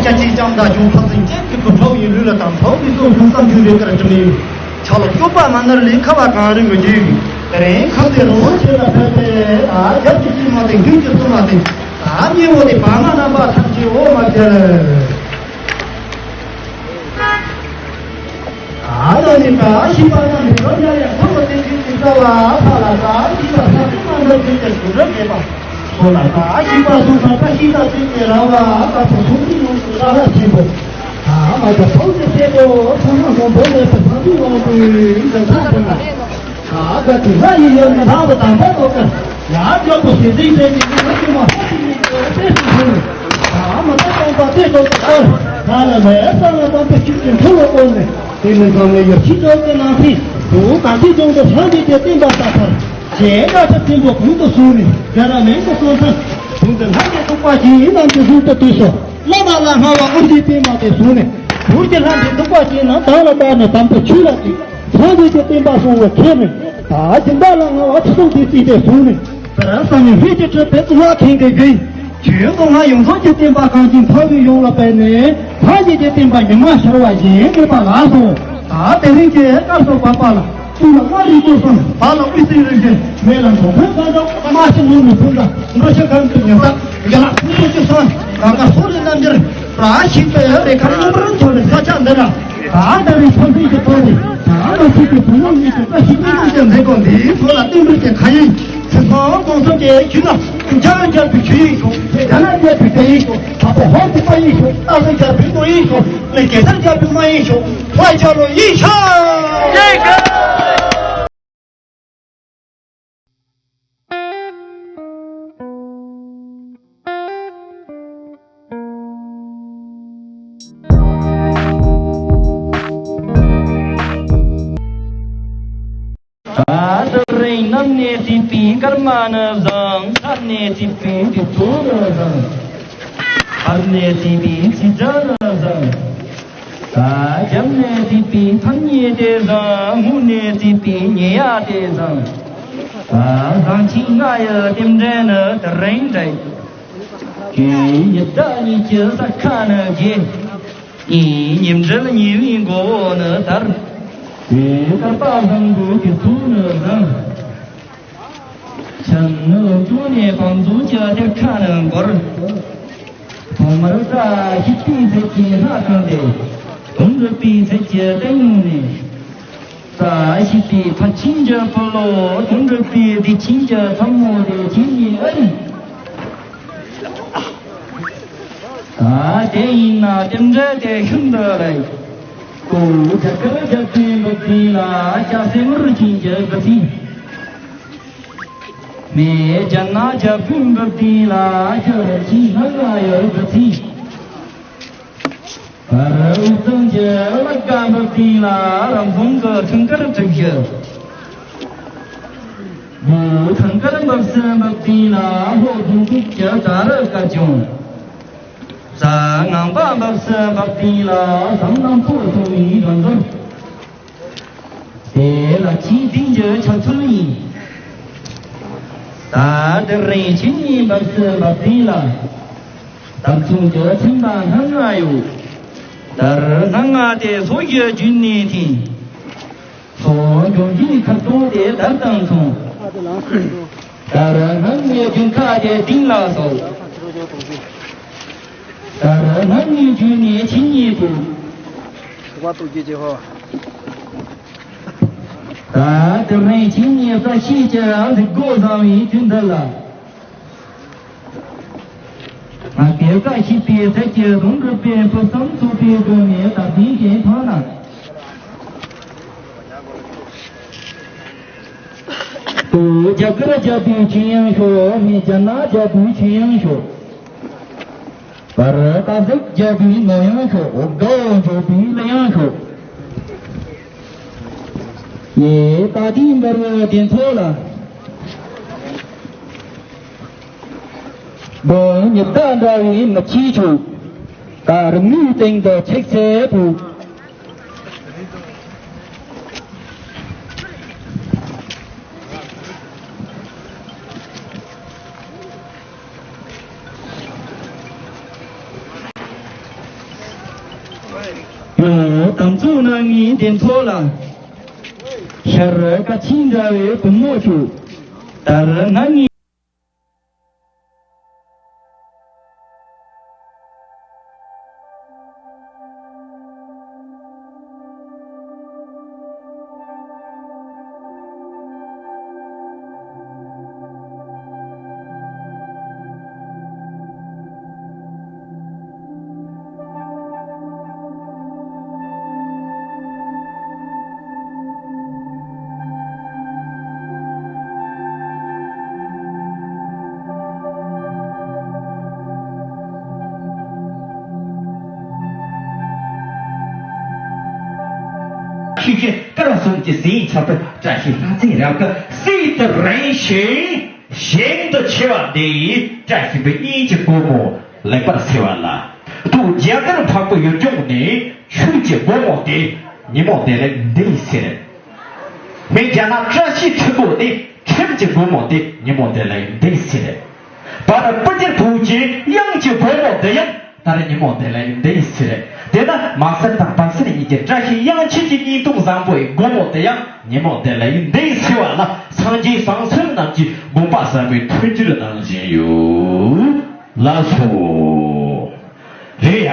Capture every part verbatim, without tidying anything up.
སྐྱ་ཅིག་ལྕམ་དང་ཅུང་ཕ་ཚིགས་གཅིག་གི་གོ་ཁྲབ་ཡིན་ལུས་ལ་དང་ཐོག་གི་སོ་ཤུགས་བསམ་རྒྱུ་རེ་ཀར་དྲི་མེད། ཆ་ལོ་སྐྱོབ་པ་མ་ནར་ལས་ཁ་བ་གངས་རི་མི་རྒྱུད། དེ་རིང་ཁ་དེ་རོ་ཆེ་ལ་ཕེབས་ཏེ་ཨ་རྒྱབ་ཀྱི་ཅི་མ་དེ་རྒྱུད་ཀྱི་སུ་མ་དེ་ཨ་མྱེ་བོ་དེ་བ་མ་རྣམ་པ་ཐམས་ཅད་འོ་མ་ཁྱེར། ཨ་ད་ནི་ད་ཤི་པ་ན་མི་རོ་ཡ་ཡ་ཁོ་ལ་དེ་རྒྱུད་ཀྱི་ས་བ་ཨ་ཕ་ལ་ད་ཤི་པ་ས་དེ་མ་འདྲ་རྒྱུད་ཀྱི་སུ་ར་མེད་པ། ཁོ་ལ་ད་ཤི་པ་སུ་ས་ད་ཤི་ད་དེ་ཀྱི་ར་བ་ཨ་ད་ཕོ་སུ་མི་ཡོང་སུ་ས་ལ་ཆེན་པོ། ཨ་མ་ད་ཕོ་དེ་ཆེན་པོ་ཐུགས་རང་ཧོན་པོ་ལས་ད་ཕ་མི་ཡོང་དུ་ཡིན་ད་ད་ད་ད། ད་ག་དེ་ལ་ཡི་ཡོད་ན་ལྷག་པ་དང་པོ་ལོག་ག་ཡར་འཇོག་པོ་ཞེ་འཛིན་པའི་གི་ལུས་ཀྱི་མ་ཧ་ཅི་ནི་གི་དཔེ་སུ་ཐོན། ད་མ་ད་སྟོང་པ་དཔེ་ཐོག་ཏུ་ཨོ་ད་ལ་ལས་ས་ལ་དང་པོ་ཤུགས་ཀྱི་འཁྲུལ་བ་བཀོད་ནས་དེ་ནི་འཛམ་གླིང་ཡོད་ཤི་འཇོག་གི་ནང་ཚེ་དུ་གང་ཅི་ཀྱང་དུ་ཧ་ཅི་དེ་བསྟན་པ་ལྟ་བར་ཞེས་བཀའ་ཁྲིད་ཆེན་པོ་གོང་དུ་སོང་ནས་རྒྱ་ར་མེན་དུ་སོང་ཙང་གོང་དུ་ལྷ་ཡི་ཐུགས་པ་ཞིག་ཡིན་ནམ་དུ་གསུངས་ཏེ་དུས་སོ། བླ་མ་ལ་སྔ་བ་ཨོ་རྒྱན་པད་མ་དེ་བཟུང་ནས་གུར་གྱི་ལྷ་འདྲེ་གདུག་པ་ཅན་རྣམས་དང་ལ་བཏགས་ནས་དམ་དུ་ཆོས་ལ་བརྩིས། སངས་རྒྱས་ཀྱི་བསྟན་པ་སྲུང་བར་མཁས་ནས་ད་སྦྱིན་བདག་ལ་སྔ་བ་ཁྲི་སྲོང་ལྡེ་བཙན་དེ་བཟུང་ནས་དེར་བསམ་ནས་ལྷོད་ཀྱི་གྲུབ་པའི་གཙུག་ལག་ཁང་གི་དགེ་ཆོས་སྐུ་ལྔ་ཡོངས་རྫོགས་ཀྱི་བསྟན་པ་གངས་ཅན་མཐའ་དབུས་ཡོངས་ལ་སྤེལ་ནས་སངས་རྒྱས་ཀྱི་བསྟན་པ་ཉི་མ་ཤར་བ་བཞིན་གནས་པ་ལགས་སོ། ད་དེ་རིང་གི་སྐབས་སུ་བབ་པ་ལ། གསུང་ལ་བླ་རིགས་སྐྱོང་སོང་། བར་ལ་དབུས་སྲིད་རིམ་བཞིན། སྨད་ལ་འགྲོ་མགོན་གང་དྲག་མ་ཤི་ལུང་མི་ཕུང་ལ། འགྲོ་ཤ་གང་གི་ཉམས་ཐག་རྒྱ་ལག་ཐུགས་རྗེ་ཆེ་སོང་། གང་ག་སོགས་ལས་རྣམ་འགྱུར། ར་ཞིག་པའི་རེ་ཁར་གློ་བུར་འཁྱོར་བའི་ས་ཆ་འདི་ལ། ད་ལྟ་བའི་ཆབ་སྲིད་ཀྱི་ཐོག་ནས། ད་ལྟ་ཞིག་གི་བུ་མོ་གཉིས་ཀྱི་བཀྲ་ཤིས་སྤྲིན་དཀར་གྱི་མཛད་སྒོ་འདིའི་ཐོག་ལ་བསྟན་འགྲོའི་གི་ཁ་ཡིན། ཚེ་སྲོག་གོང་ས་ཀྱི་ཁྱིམ་ལ། འཇའ་འོད་རྒྱལ་པོའི་ཆོས་ཡིན་ཤོག་རྒྱ་ནག་རྒྱལ་པོའི་སྡེ་ཡིན་ཤོག་དྭགས་པོ་ཧོར་གྱི་པ་ཡིན་ཤོག་སྟག་ཚང་རྒྱལ་པོའི་ནོར་ཡིན་ཤོག་ནི་གེ་སར་རྒྱལ་པོའི་མ་ཡིན་ཤོག་ཕ་ཅག་ལོ་ཡིན་ཤག་ད་དེ་རིང་གནམ་ནས་བྱུགས་པའི་སྐར་མ་ནི་བཟང་། མཚན་ནས་བྱུགས་པའི་དུས་ཚོད་ནི་བཟང་། བར་ནས་བྱུགས་པའི་ཚིག་ཆ་ནི་བཟང་། ད་རྒྱབ་ནས་བྱུགས་པའི་མཚན་ཉིད་དེ་བཟང་། ངོ་ནས་བྱུགས་པའི་ཉེ་ཡ་དེ་བཟང་། ད་བཟང་ཕྱིན་ལྔ་ཡི་རྟེན་འབྲེལ་ནི་དེ་རིང་འགྲིག་ཁྱོད་ཉི་ཟླ་གཉིས་ཀྱི་ས་ཁ་ནི་རྒྱས། ངའི་ཉིན་འབྲེལ་ཉེ་བའི་མགོ་བོ་ནི་དར། དེ་ལྟར་པ་བཟང་པོའི་དུས་ཚོད་ནི་བཟང་། ཆང་ནི་ལོ་མཇུག་ནས་བང་མཛོད་ཀྱི་གཏེར་ཁ་ནི་འབར། ཐོག་མར་བཀྲ་ཤིས་པའི་ཚལ་གྱི་ལྷ་ཁང་དེ། དོན་འགྲུབ་པའི་ཚལ་གྱི་སྟེང་ནས། བཀྲ་ཤིས་པའི་ཕར་ཕྱིན་གྱི་བུ་ལོ། དོན་འགྲུབ་པའི་བདེ་ཆེན་གྱི་ཚ་མོ་དེ་ཁྱེད་ཉིད་ཨ་རིག་ད་དེ་ཡིན་ན་རྟེན་འབྲེལ་དེ་ཤིན་ཏུ་ལེགས། ཀོ་རྒྱ་གར་རྒྱལ་པོའི་འབབ་ཏིང་ལ་སྐྱ་སེར་དམར་གྱི་འཇའ་གི་ཚིག་མེ་རྒྱ་ནག་རྒྱལ་པོའི་འབབ་ཏིང་ལ་རྒྱ་ར་ཆི་ལྷ་ལ་ཡོད་གི་ཚིག་བར་དབུས་གཙང་གི་བླ་དགའ་འབབ་ཏིང་ལ་རང་བཟུང་གི་ཐང་དཀར་གྲུ་བཞི། མུ་ཐང་དཀར་འབབ་སའི་འབབ་ཏིང་ལ་ལྷོ་ལྡོང་ཁུག་གི་ད་རུ་དཀར་ལྗང་། གཟའ་ངང་པ་འབབ་སའི་འབབ་ཏིང་ལ་ཟམ་གནམ་ཕོ་སོང་བའི་རང་འཛོམས། དེ་ལ་ཆེས་འཛིན་གྱི་ཆགས་ཚུལ་ཡིན། ད་དེ་རིང་ཁྱེད་ཉིད་འབབ་སའི་འབབ་ཏིང་ལ། དམ་ཚོང་གི་ཚན་པ་སྣ་ལྔ་ཡོད། དར་སྣ་ལྔ་དེ་སོ་བཞི་བརྒྱུད་ནས་འཐེན། སོ་འབྱུང་གི་ཁ་དོག་དེ་དར་དང་མཚུངས། དར་སྣ་ལྔའི་རྒྱུན་ཁ་དེ་སྟེང་ལ་སོགས། དར་སྣ་ལྔའི་རྒྱུད་ནས་ཁྱེད་ཉིད་དུ། ད་དེ་རིང་ཁྱེད་ཉིད་བཀྲ་ཤིས་ཀྱི་གཟིགས་སྒོ་བཟང་བའི་དུས་འདི་ལ། ང་དགེ་བཀའ་བཞི་པའི་ཚལ་གྱི་དོན་གྲུབ་པའི་ཕུགས་བསམ་ཚོགས་པའི་སྒོ་ནས་བདག་འཛིན་གྱི་ཐོག་ན། ཏུ་རྒྱ་གར་རྒྱལ་པོའི་ཆོས་ཡང་ཤོག་མི་རྒྱ་ནག་རྒྱལ་པོའི་ཆོས་ཡང་ཤོག་བར་སྟག་གཟིག་རྒྱལ་པོའི་ནོར་ཡང་ཤོག་འོ་དགའ་བོ་འབྱོར་པའི་གླུ་ཡང་ཤོག་ངས་ད་ལྟའི་འབར་བའི་གདན་ཚོགས་ལ། བོད་ཉི་ཟླ་འདྲ་བའི་མི་ཆེ་ཆུང་། ད་རིང་མིའི་སྟེང་དུ་ཆིག་ཚེ་ཕུག་དེ་ཚོ་ལ་ཤར་ཀ་ཆིང་འདྲ་བའི་བུ་མོ་ཞིག་ད་ར་ང་ནི། ཤིང་ཤིང་དཀར་གསུམ་གྱི་ཟས་ཆགས་པའི་བཀྲ་ཤིས་ལྷ་རྫས་རབ་ཏུ་སྲིད་དུ་རིང་ཞིང་ཞིང་དུ་ཆེ་བ་འདི་ཡིས་བཀྲ་ཤིས་པའི་གཉེན་གྱི་སྒོ་མོ་ལེགས་པར་སེལ་བ་ལ། ཏུ་རྒྱ་གར་འཕགས་པའི་ཡུལ་ལྗོངས་ནས་ཆོས་ཀྱི་སྒོ་མོ་དེ་ཉིན་མོ་དེ་ལ་འདི་ཡིས་སེལ། མི་རྒྱ་ནག་བཀྲ་ཤིས་ཁྲི་པོ་དེ་ཁྲིམས་ཀྱི་སྒོ་མོ་དེ་ཉིན་མོ་དེ་ལ་འདི་ཡིས་སེལ། བར་སྤུ་རྒྱལ་བུ་ཆེན་གཡང་གི་སྒོ་མོ་དེ་ཡང་ད་རེས་ཉིན་མོ་དེ་ལ་ཡང་འདི་ཡིས་སེལ། དེ་ན་མ་སེར་དང་བམ་སེར་གཉིས་ཀྱི་བཀྲ་ཤིས་གཡང་ཆེན་གྱི་གཉིས་སྟོང་བཟང་པོའི་སྒོ་མོ་དེ་ཡང་ཉིན་མོ་དེ་ལ་ཡང་འདི་ཡིས་སེལ་བ་ལ། སངས་རྒྱས་བྱང་སེམས་རྣམས་ཀྱི་དགོངས་པ་ཟབ་མོའི་མཐུན་འགྱུར་གནང་བཞིན་ཡོད་ལགས་སོ། རེད་ཡ།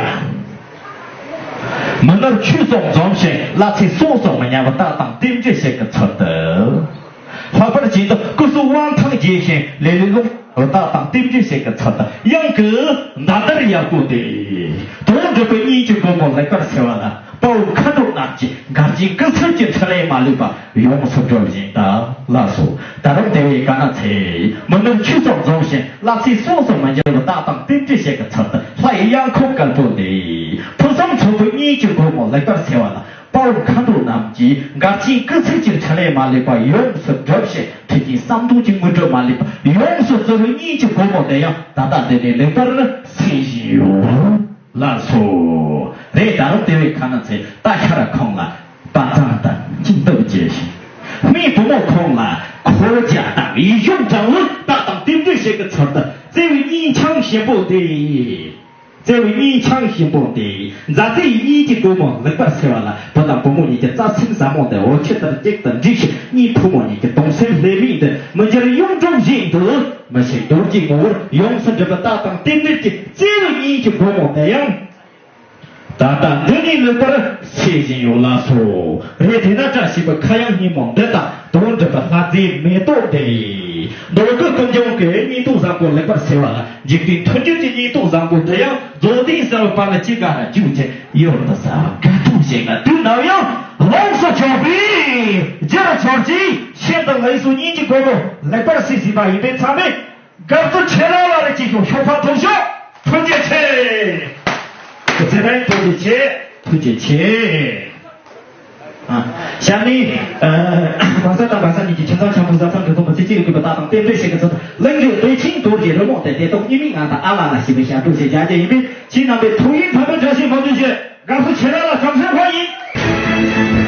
མི་ནོར་ཆོས་སོགས་འཛོམས་ཤིང་། བླ་ཚེ་སྲོག་སོགས་མི་ཉམས་པ། རྟག་དང་རྟེན་འབྲེལ་ཞིག་གི་ཚུལ་དུ། ལྷག་པར་ཅན་དུ་སྐུ་གསུང་དབང་ཐང་རྒྱས་ཤིང་། ལེ་ལོའི་ལོག་རྟག་དང་རྟེན་འབྲེལ་ཞིག་གི་ཚུལ་དུ། གཡང་གི་མདའ་དར་ཡག་པོ་དེ། དོན་གྲུབ་པའི་གཉེན་གྱི་སྒོ་མོ་ལེགས་པར་སེལ་བ་ལ། དཔའ་བོ་མཁའ་འགྲོ་རྣམས་ཀྱིས་འགལ་རྐྱེན་ཀུན་སེལ་གྱི་ཕྲིན་ལས་མ་ལུས་པ་ཡོངས་སུ་སྒྲུབ་བཞིན་གདའ་ལགས་སོ། ད་རུང་དེ་བས་ག་ན་ཚེ། མི་ནོར་ཆོས་སོགས་འཛོམས་ཤིང་། བླ་ཚེ་སྲོག་སོགས་མི་ཉམས་པ། རྟག་དང་རྟེན་འབྲེལ་ཞིག་གི་ཚུལ་དུ། ལྷ་ཡི་གཡང་འགུགས་དཀར་པོ་འདི། ཕུན་སུམ་ཚོགས་པའི་གཉེན་གྱི་སྒོ་མོ་ལེགས་པར་སེལ་བ་ལ། དཔའ་བོ་མཁའ་འགྲོ་རྣམས་ཀྱིས་འགལ་རྐྱེན་ཀུན་སེལ་གྱི་ཕྲིན་ལས་མ་ལུས་པ་ཡོངས་སུ་བསྒྲུབས་ཤིང་། འཕྲལ་གྱི་བསམ་དོན་གྱི་དངོས་གྲུབ་མ་ལུས་པ་ཡོངས་སུ་སྩོལ་བའི་གཉེན་གྱི་སྒོ་མོ་དེ་ཡང་ད་ལྟ་འདི་ནས་ལེགས་པར་སེལ་བཞིན་ཡོད་ལགས་སོ། རེད། ད་རུང་དེ་བས་ག་ན་ཚེ་ད་ཤར་ཁོང་ལ་དཔའ་མཛངས་དང་སྙིང་སྟོབས་རྒྱས་ཤིང་། སྨད་བུ་མོ་ཁོང་ལ་འཁོར་རྒྱ་དང་ཡིད་གཞུང་དྲང་བོ། རྟག་དང་རྟེན་འབྲེལ་ཞིག་གི་ཚུལ་དུ། བརྩེ་བའི་གཉེན་འཆང་གཤིན་པོ་དེ། བརྩེ་བའི་གཉེན་འཆང་གཤིན་པོ་དེ། མཛའ་བརྩེ་ཡི་གཉེན་གྱི་སྒོ་མོ་ལེགས་པར་སེལ་བ་ལ། བུ་དང་བུ་མོ་གཉིས་ཀྱི་རྩ་ཚིམ་ཟབ་མོ་དེ་འོ་ཆུ་ལྟར་གཅིག་ཏུ་འགྲིག་ཤིང་། གཉིས་ཕོ་མོ་གཉིས་ཀྱི་གདུང་སེམས་ལྷད་མེད་དུ་མི་འགྱུར་ཡོངས་གྲུབ་བཞིན་དུ། མི་ཤིགས་རྡོ་རྗེའི་ངོ་བོར་ཡོངས་སུ་འགྲུབ་པ། རྟག་དང་རྟེན་འབྲེལ་གྱི་བརྩེ་བའི་གཉེན་གྱི་སྒོ་མོ་དེ་ཡང་ད་ལྟ་འདི་ནས་ལེགས་པར་སེལ་བཞིན་ཡོད་ལགས་སོ། རེད། དེ་ན་བཀྲ་ཤིས་པའི་ཁ་གཡང་སྙིང་པོ་འདི་དང་དོན་གྲུབ་པའི་ལྷ་རྫས་མེ་ཏོག་འདི། མདོ་སྒོ་ཀུན་འབྱུང་གི་གཉིས་སྟོང་བཟང་པོ་ལེགས་པར་སེལ་བ་ལ། འཇིག་རྟེན་མཐུན་འགྱུར་གྱི་གཉིས་སྟོང་བཟང་པོ་འདི་ཡང་རྫོགས་ལྡན་གསལ་བའི་བར་ན་ཅི་དགའ་ར་བཅུག་ཅིང་ཡོད་དུ་ཟ་དགའ་སྤྲོ་ཞིག་ལ། དུས་ནམ་ཡང་ལོངས་སུ་སྤྱོད་པའི་རྒྱུར་གྱུར་ཅིང་། ཤིན་ཏུ་ལེགས་སོ་གཉེན་གྱི་སྒོ་མོ་ལེགས་པར་སེལ་ཟིན་པ་ཡིན་པས། ཚང་མས་དགའ་བསུ་ཆེ་ར་ལ་རེ་ཅིག་ཤོག་ཤོག་ཕ་ཐུག་ཤོག་ཐུགས་རྗེ་ཆེ། ཚེ་རིང་ཐུགས་རྗེ་ཆེ། ཐུགས་རྗེ་ཆེ། ཨ། ཞབས་ནི། ཨ། བ་ས་དང་བ་ས་གཉིས་ཀྱི་ཁྱིམ་ཚང་འཆམ་པོ་བཟའ་ཚང་འདྲ་མཚུངས་པ་ཚེ་གཅིག་ལ་གུས་པ། རྟག་དང་རྟེན་འབྲེལ་ཞིག་གི་ཚུལ། གླིང་རིགས་བདེ་ཆེན་རྡོ་རྗེ་རི་མོ་དེ་བདེ་སྟོབས་གཉིས་མེད་ངང་དང་ཨ་ལ་ལ་ཞེས་པའི་ཞབས་བྲོ་ཞེས་བྱ་རྒྱུ་ཡིན་པས། ཁྱེད་རྣམ་པས་ཐུགས་ཡིད་ཕམ་པའི་བཀྲ་ཤིས་སྨོན་འདུན་ཞུ། དགའ་བསུ་ཆེ་ར་ལ་བྱམས་སེམས་ཁོང་ཡིན།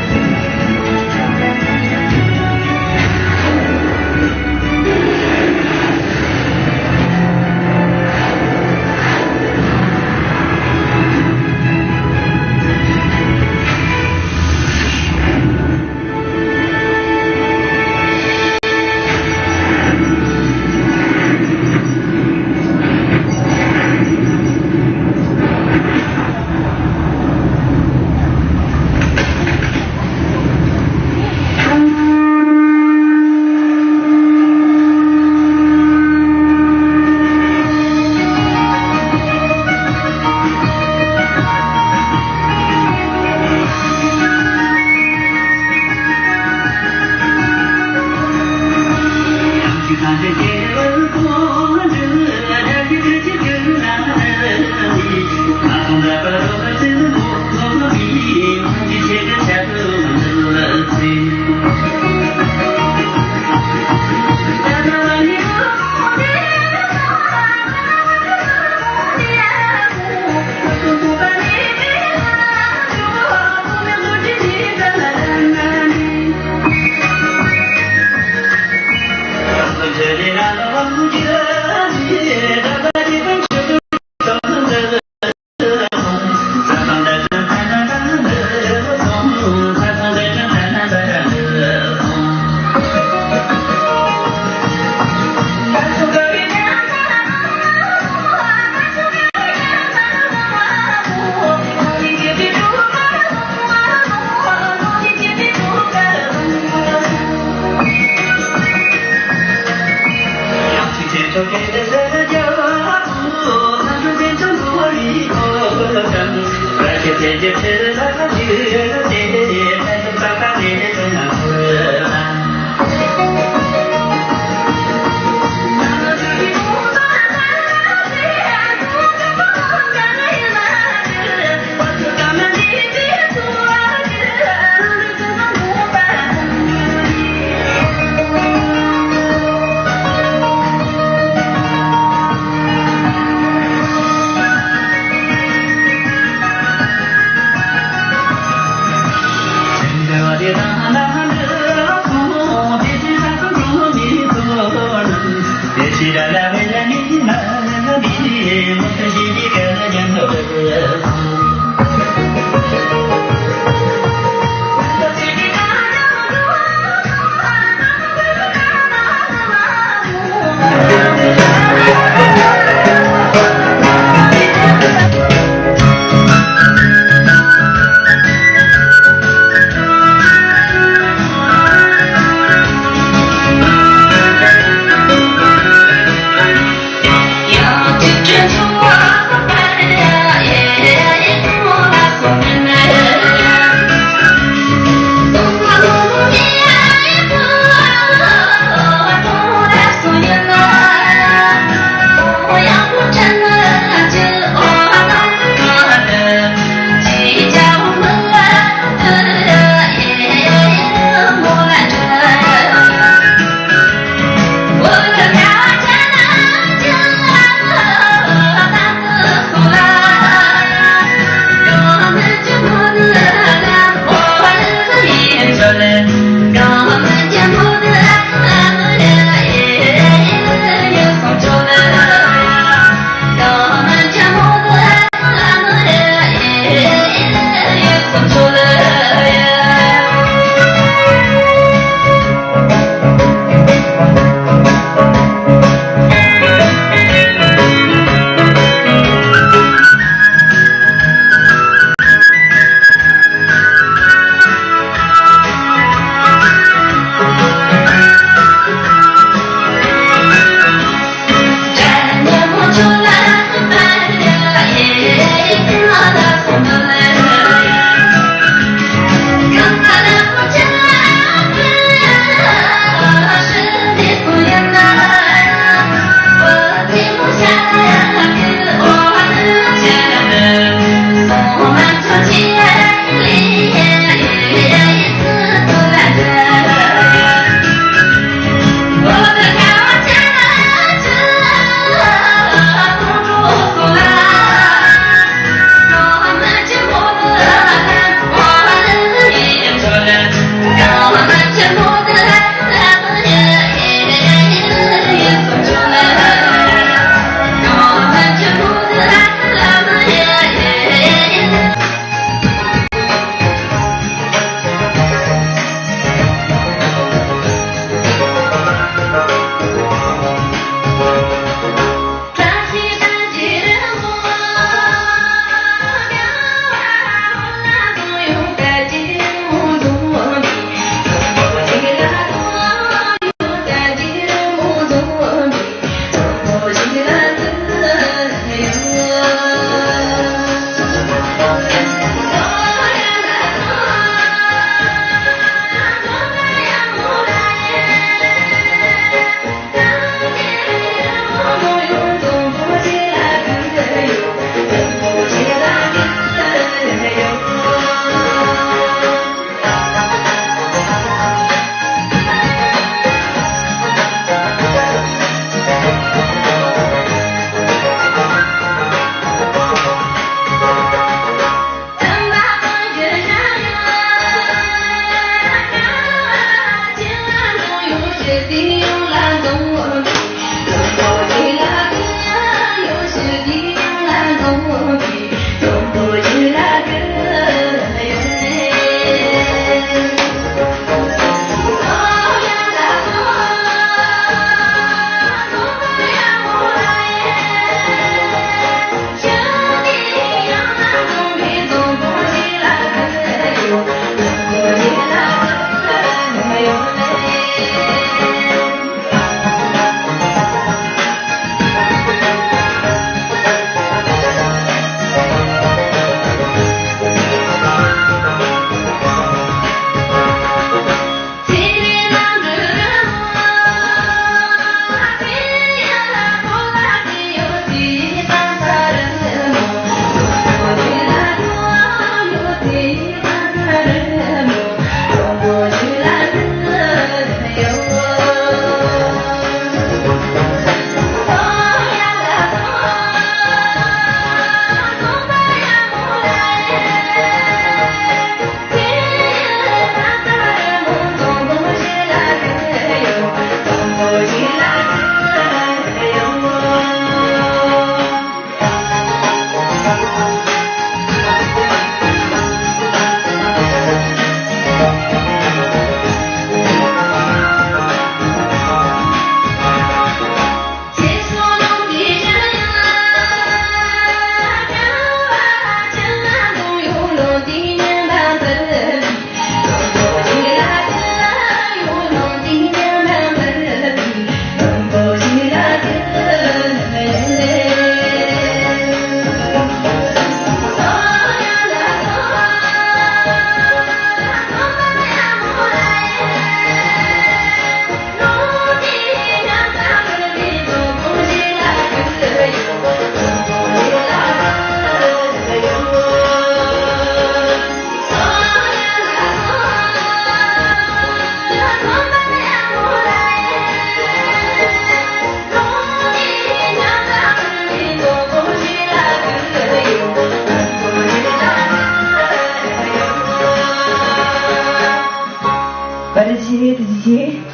རེད་དེ་བཞིན།